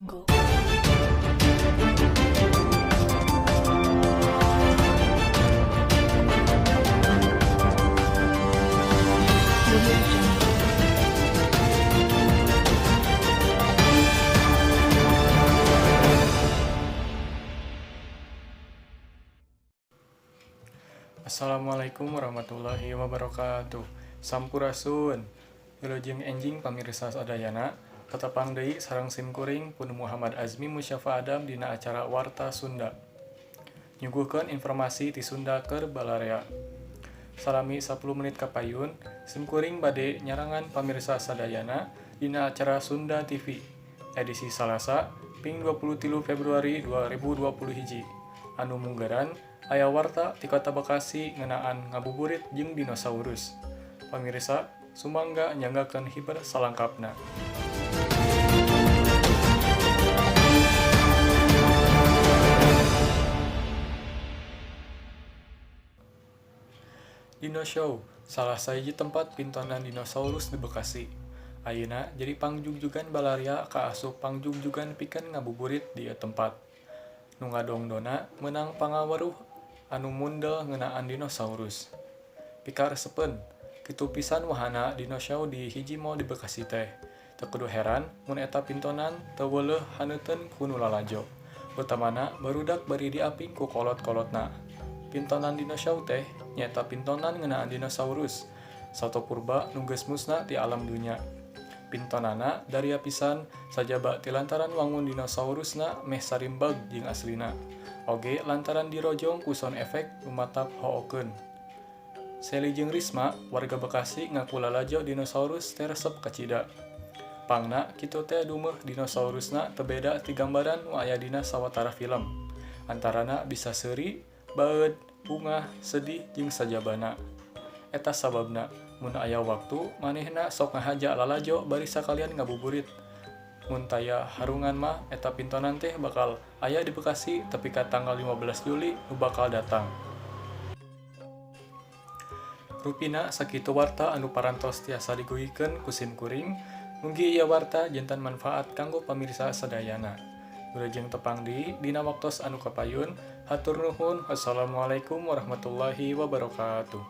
Jungle. Audio Jungle. Assalamualaikum warahmatullahi wabarakatuh. Sampurasun. Wilujeng enjing pamirsa sadayana. Patepang deui sareng simkuring pun Muhammad Azmi Musyafa Adam dina acara Warta Sunda. Nyuguhkeun informasi ti Sunda keur balarea. Salami 10 menit kapayun, simkuring bade nyarangan pamirsa sadayana dina acara Sunda TV edisi Salasa ping 23 Februari 2020 hiji. Anu munggaran aya warta ti Kota Bekasi ngeunaan ngabuburit jeung dinosaurus. Pamirsa, sumangga nyanggakeun hiber salangkapna. Dino Show, salah sahiji tempat pintonan dinosaurus di Bekasi. Ayeuna jadi pangjugjugan balarea kaasup pangjugjugan pikeun ngabuburit di ieu tempat. Nu ngadongdona meunang pangaweruh anu mundel ngeunaan dinosaurus. Pikaresepeun, kitu pisan wahana Dino Show di hiji mall di Bekasi teh. Teu kudu heran mun eta pintonan teu weuleuh haneuteun ku nu lalajo, utamana barudak bari diaping ku kolot-kolotna. Pintonan Dino Show teh nyaeta pintonan ngeunaan dinosaurus, sato purba nu geus musna ti alam dunya. Pintonanna daria pisan sajaba ti lantaran wangun dinosaurusna meh sarimbag jeung aslina, oge lantaran dirojong ku sound effect nu matak hookeun. Seli jeung Risma, warga Bekasi, ngaku lalajo dinosaurus teh resep kacida. Pangna kitu teh dumeh dinosaurusna teu beda ti gambaran nu aya dina sawatara film. Antarana bisa seuri, baeud, bungah, sedih jeung sajabana. Eta sababna, mun aya waktu manehna sok ngahaja lalajo bari sakalian ngabuburit. Mun taya harungan mah eta pintonan teh bakal aya di Bekasi tepi ka tanggal 15 Juli nu bakal datang. Rupina sakitu warta anu parantos tiasa digugikeun ku simkuring, mugi ieu warta janten manfaat kanggo pamirsa sadayana. Wilujeng tepang deui dina waktos anu kapayun, hatur nuhun, wassalamualaikum warahmatullahi wabarakatuh.